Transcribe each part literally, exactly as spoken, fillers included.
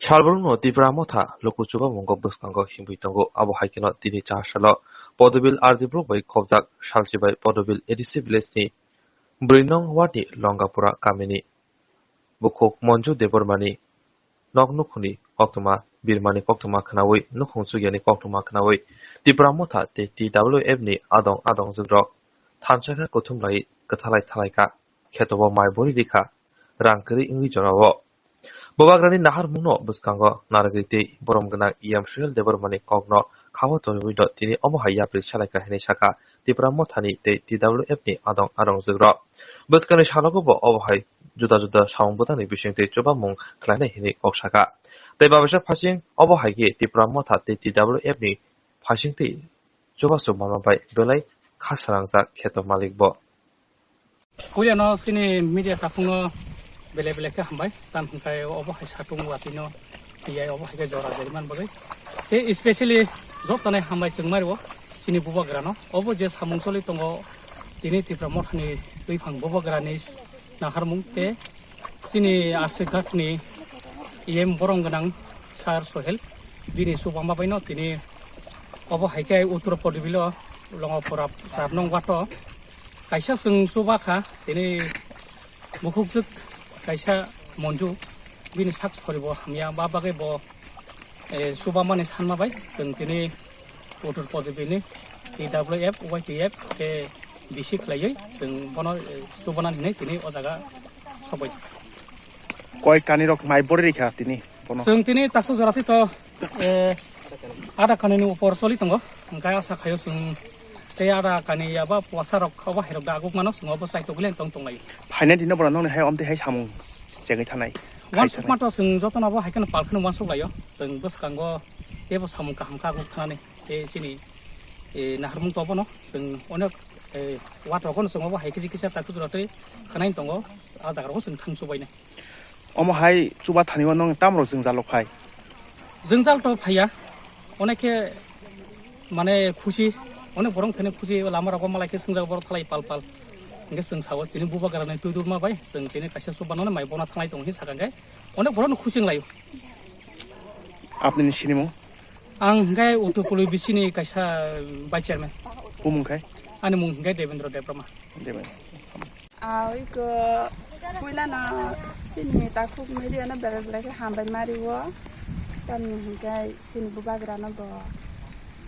Salbrumno Tipra Motha luku chubamungo bwskango himwi tongo. Abo hai kheno tini chahar salo Podobil R D block bai khobjak salchibai Podobil A D C village ni brwi nong ward ni Longapura kamini bukhuk Monju Debbarmani nok nukhungni koktwma birmani koktwma khnaui nukhung chugyani koktwma khnaui Tipra Motha tei T W F ni adong adong jwkrok thansa khe kuthum lai kwthalai thalai kha. Kheto bo mai bori rikha, rang kwrwi wngwi jorao. Bubagrani naharmungno bwskango narwgwi tei borom gwnang E M Suhel Debbarmani kokno khao tonwi no tini omo hai yapri salaikha hinwi sakha Tipra Mothani tei T W F ni adong adong jwkrok. Bwskangni salogo bo obo hai juda juda samung bwtangni bisingtwi chubamung khlainai hinwi kok sakha. Tei babaisa phasing obo hai khe Tipra Motha tei T W F ni phasingtwi chubachu mama bai belai kha srangjak kheto malik bo. Puilano chini media takhukno belai belai khe hambai, tamo hwnkhe obo hai satung watwino tiyai obo hai khe jora jariman bagwi. Tei especially jotonai hambai chwng mario chini bubagrano. Obo je samung choli tongo tini Tipra Mothani twiphang bubagrani naharmung tei chini Aswk Ghatni E M borom gwnang Sir Sohel bini chubama baino tini obo hai khe Uttor Podobilo Longapura Rabnong Wato kaisa chwng chuba kha tini bukhukjwk kaisa Monju bini sak soribo hamya ba bagwi bo, eh, chubamani sanma bai chwng tini Uttor Podobini T W F, Y T F khe bisi khlaiwi chwng bono, eh, chubana hinwi tini o jaga sokbai. Koi kanirok mai bori rikha tini bono? Chwng tini taksa jora thwi to, eh, ada kanini upor choli tongo. Hwnkhe asa khaio chwng tei ada kani yaba puasa rok obo hai rok da aguk mano chwng obo chai togwi tong tong lai. Phainai dino bono nokni hai omtwi hai samung chengwi thanai. Wansukma to chwng jotono bo hai kheno pal kheno wansuk laio. Chwng bwskango teibo samung kaham kha aguk thanani. Tei chini, eh, naharmung to bono chwng onek, eh, ward rogono chwng obo hai kisi kisa taktuk rotwi khwnai tongo. A jaga rogo chwng thang chubainai. Omo hai chuba thani o nwng tamrok jwngjal rok phai? Jwngjal to phaiya. Onek khe mane khusi, onek borok phene khusi lama rogo malai khe swngjak borok thalai pal pal. Hwnkhe chwng sao chini bubagrani twi durma bai chwng tini kaisa chuba nani mai bona thanglai tongo hinwi sakha khe onek borok no khusi wnglaio. Apni ni sinimung? Ang hwnkhe Uttor Pului bisini kaisa vice chairman. Bumung khai? Ani mung hwnkhe Devendra Debbarma. Devendra. Ah, iko puilano chini takhuk media no belai belai khe hambai mario. Tamni hwnkhe chini bubagra no bo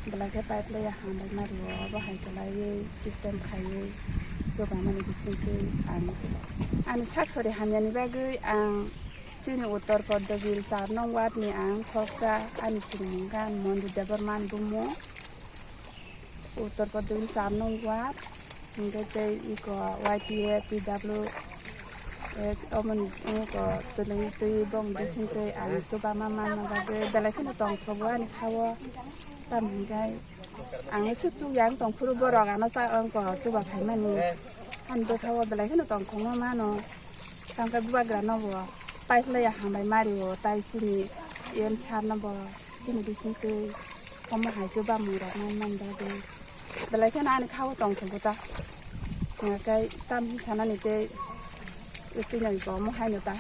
belai khe pipe laiya hambai mario. Obo hai khe laiwi system khaiwi chubamani bisingtwi ang ani sak sori hamyani bagwi ang chini Uttor Podobil char nong ward ni ang khoroksa ani sinimung khe ang Monju Debbarma bumung. Uttor Pradeshni char nong ward, hingke tei iko Y T A, P W X, omoni iko twi, twi bong bising twi ang chubama manna bagwi belai kheno tongthogo ani khao. Tamo hingke ang se chukya wng tongphuru borok ano cha wngkha chuba phaimani. Ani bwkhao belai kheno tongthokma mano. Tangkhe bubagra no bo paiphlaiya hambai mario, tai chini E M sir no bo chini bising twi omo hai se bamung rok nai man bagwi belai kheno ani khao tongthokgo ta. Hingkhe tam sanani tei tini bo omo haino ta.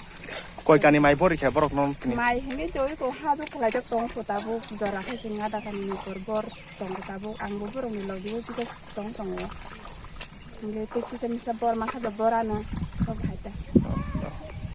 Koi kani mai bori khe borok no tini? Mai hingke joi ko ha do khlai jak tong kho tabuk jora khe sing ada kani ni por bor tong kho tabuk ang bo borok ni logi o kisa tong tongo. Hingke tei kisa misa bor ma kha do bor ano kok hai.